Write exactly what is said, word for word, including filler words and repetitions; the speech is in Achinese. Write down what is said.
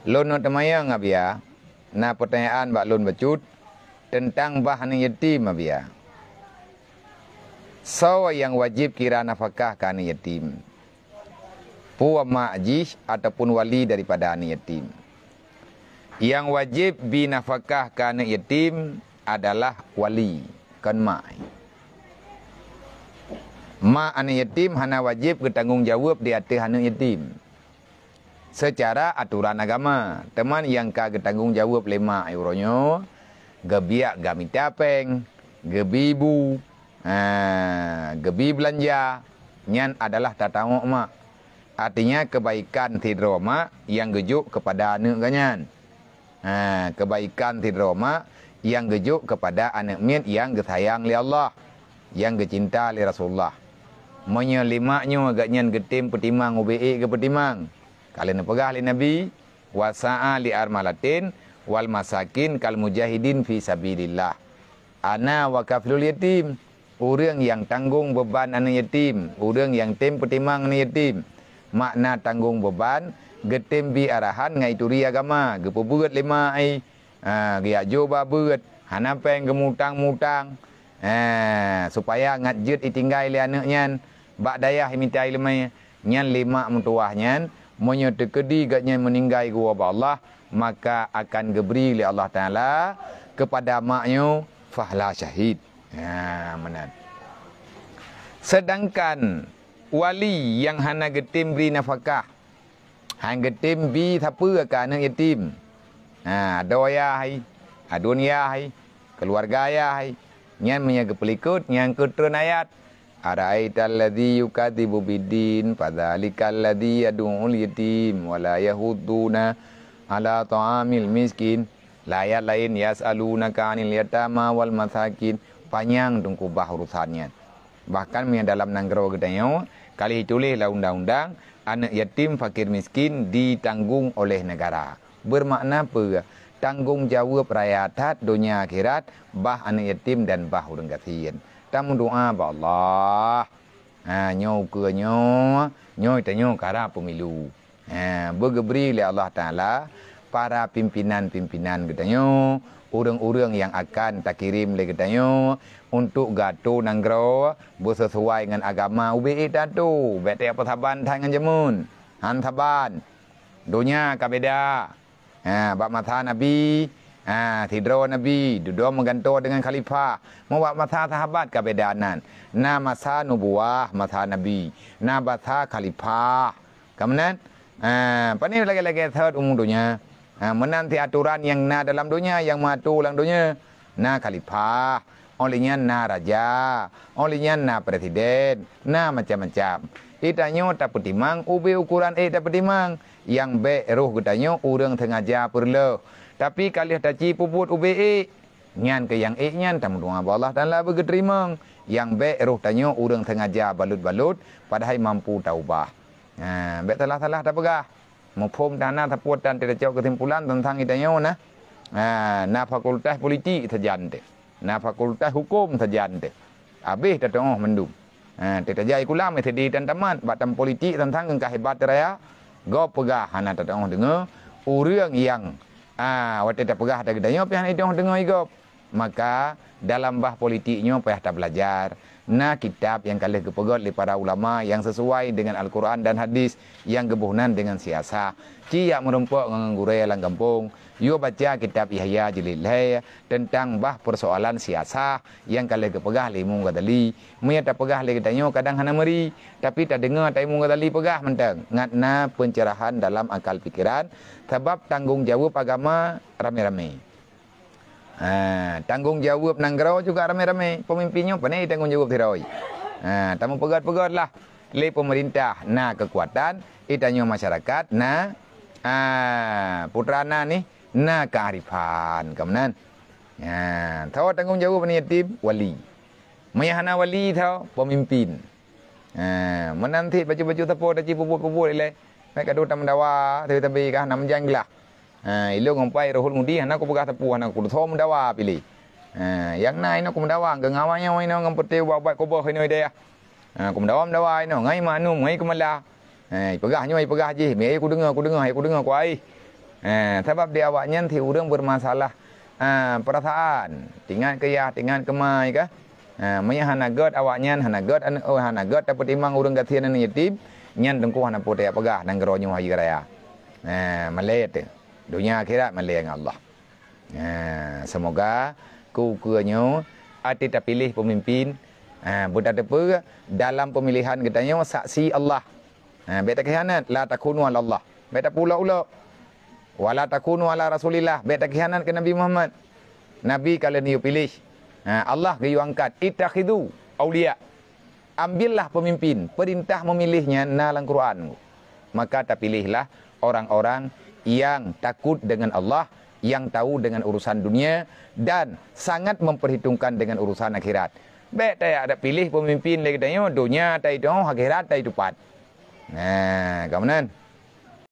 Lôn neuk teumanyong, Abiya, na peutanyaan bak lôn bacut teuntang bah aneuëk yatim, Abiya. Soe nyang wajéb kira nafakah keu aneuëk yatim? Peue mak jih ataupun wali daripada aneuëk yatim? Nyang wajéb bi nafakah keu aneuëk yatim adalah wali, kon mak. Mak aneuëk yatim hana wajéb geutanggong jaweueb di ateueh aneuëk yatim. Seucara atoran agama, teuma nyang ka geutanggong jaweueb lé mak uroe nyoe, geubiak geumita péng, geubi bu, ha, geubi beulanja, nyan adalah tatawök mak. Artinya, keubaikan sidroe mak nyang geujok keupada aneuëk geuh nyan. Ha, keubaikan sidroe mak nyang geujok keupada aneuëk miet nyang geusayang lé Allah, nyang geucinta lé Rasulullah. Meunyoe lé mak nyoe geuh nyan geutem peutimang ubé ék geupeutimang, ka lheueh neupeugah lé Nabi, "Wa sa'a li armalatin wal masakin kal mujahidin fi sabilillah." Ana wa kafilul yatim, ureuëng nyang tanggong beuban aneuëk yatim, ureuëng nyang tem peutimang aneuëk yatim. Makna tanggong beuban, geutem bi arahan ngon turi agama, geupeubeuet lé mak ai, ha, geujak jok bak beuet, hana péng geumutang-mutang, ha, supaya ngat jeuet itinggai lé aneuëk nyan bak dayah imita iéleumé. Nyan lé mak meutuwah nyan, meunyoe teukeudi geuh nyan meuninggai geuwoe bak Allah, maka akan geubri lé Allah Taala keupada mak nyoe fahla syahid. Ha, meunan. Seudangkan wali nyang hana geutem bri nafakah, han geutem bi sapeue keu aneuëk yatim, ha, adoe yah hai, aduen yah hai, keuluwarga yah hai, nyan meunyoe geupeulikot nyang keu treun ayat, "Ara'aital ladzi yukadzibu biddin, fadzalikal ladzi yad'ul yatim, wa la yahudduna ala ta'amil miskin." Lam ayat laén, "Yas'alunaka 'anil yatama wal masakin." Panyang teungku bah urusan nyan. Bahkan meunyoe dalam nanggroe geutanyoe ka lheueh tuléh lam undang-undang, aneuëk yatim, fakir miskin ditanggong oleh negara. Beumakna peue? Tanggong jaweueb raya that donya akhirat bah aneuëk yatim dan bah ureuëng gasien. Tameudoá bak Allah. Ha, nyoe ukeue nyoe, nyoe tanyoe kara peumilu. Ha, beugeubri lé Allah Taala para pimpinan-pimpinan geutanyoe, ureuëng-ureuëng nyang akan takirém lé geutanyoe untuk geuatô nanggroe beuseusuai ngon agama ubé ék tatô, bék tajak peusaban that ngon jameun. Han saban. Donya ka beda. Ha, bak masa Nabi, ha, sidroe Nabi dudoe meugantoe deungon khalifah. Meu bak masa sahabat ka beda nan. Na masa nubuwah, masa Nabi. Na masa khalifah. Ka meunan? Ha, pane lagée-lagée thot umu donya. Ha, meunan cit atoran nyang na dalam donya, nyang meuatô lam donya. Na khalifah, óh lheueh nyan na raja, óh lheueh nyan na presiden, na macam-macam. Geutanyoe tapeutimang ubé ukoran ék tapeutimang. Nyang bék roh geutanyoe ureuëng sengaja peureulôh, tapi ka lheueh taci peubuet ubé ék. Nyan keuh nyang ék nyan tameudoá bak Allah Taala beugeuteurimong. Nyang bék roh tanyoe ureuëng sengaja balot-balot, padahai mampu taubah. Ha, bék salah-salah tapeugah. Muphom that na sapeue tan teucok keusimpulan teuntang geutanyoe na. Ha, na fakultas politik sajan teuh. Na fakultas huköm sajan teuh. Habéh tateuoh mandum. Ha, teutajai kulam S D tan tamat bak tam politik teuntang keu hebat raya. Gob peugah hana tateuoh deungoe. Ureuëng nyang, ha, watée tapeugah that geutanyoe pih hana iteuoh deungoe gob. Maka, dalam bah politik nyoe payah tabeulajar. Na kitab nyang ka lheueh geupeugét lé para ulama nyang seusuai deungon Al-Quran dan Hadis nyang geuboh nan deungon siasah. Ci jak meurumpok ngon gurée lam gampông, yue baca kitab Yahya jilid lhée teuntang bah peusoalan siasah nyang ka lheueh geupeugah lé Imam Ghazali. Meunyoe tapeugah lé geutanyoe kadang hana meuri, tapi tadeungoe that Imam Ghazali peugah mantong ngat na peuncerahan dalam akal pikeran, sabab tanggong jaweueb agama ramé-ramé. Ha, tanggong jaweueb nanggroe juga ramé-ramé. Peumimpin nyoe pane tanggong jaweueb sidroe. Ha, tameupeugét-peugét lah lé peumeurintah na keukuatan, geutanyoe masyarakat na, ha, putra na nih na kearifan. Ka meunan. Ha, soe tanggong jaweueb aneuëk yatim? Wali. Meunyoe hana wali, soe? Peumimpin. Ha, meunan cit bacut-bacut sapeue taci peubuet-peubuet ilée. Meukadoe tameudawa, tapi-tapi kah na meujan glah. Ha, ilôn ngon pai Rohul Mudi hana kupeugah sapeue, hana kusoe meudawa piléh. Ha, nyang na inoe kumeudawa, ngon awak nyoe inoe ngon peuté ubat-ubat kuboh inoe dayah. Ha, kumeudawa-meudawa inoe, ngai Mak Anum, ngai Keumala. Ha, ipeugah nyoe, ipeugah jih, mi ai kudeungoe, kudeungoe, ai kudeungoe, kuai. Eh, sabab di awaknyan si ureuëng bermasalah, eh, perasaan, tingat keu yah, tingat keu mai kah. Eh, meunyo hana gét awaknyan, hana gét ane-, oh, hana gét tapeutimang ureuëng gasien aneuk yatim, nyan teungku hana peue tajak peugah nanggroe nyoe haji raya. Eh, malée teuh. Donya akhirat malée ngon Allah. Eh, semoga ku keue nyoe até tapiléh pemimpin, eh, beutateupeue dalam pemilihan geutanyoe saksi Allah. Ha, bék takhianat, la takunu ala Allah. Bék tapeuulok-ulok. Wala takunu ala Rasulillah, bék takhianat keu Nabi Muhammad. Nabi ka lheueh neuyue piléh. Ha, Allah geuyue angkat, ittakhidhu auliya. Ambillah pemimpin, perintah memilih nyan na lam Quran. Maka tapiléhlah orang-orang yang takut dengan Allah, yang tahu dengan urusan dunia dan sangat memperhitungkan dengan urusan akhirat. Bék tajak piléh pemimpin lé geutanyoe, donya taitong, akhirat taitupat. Nah, ka meunan.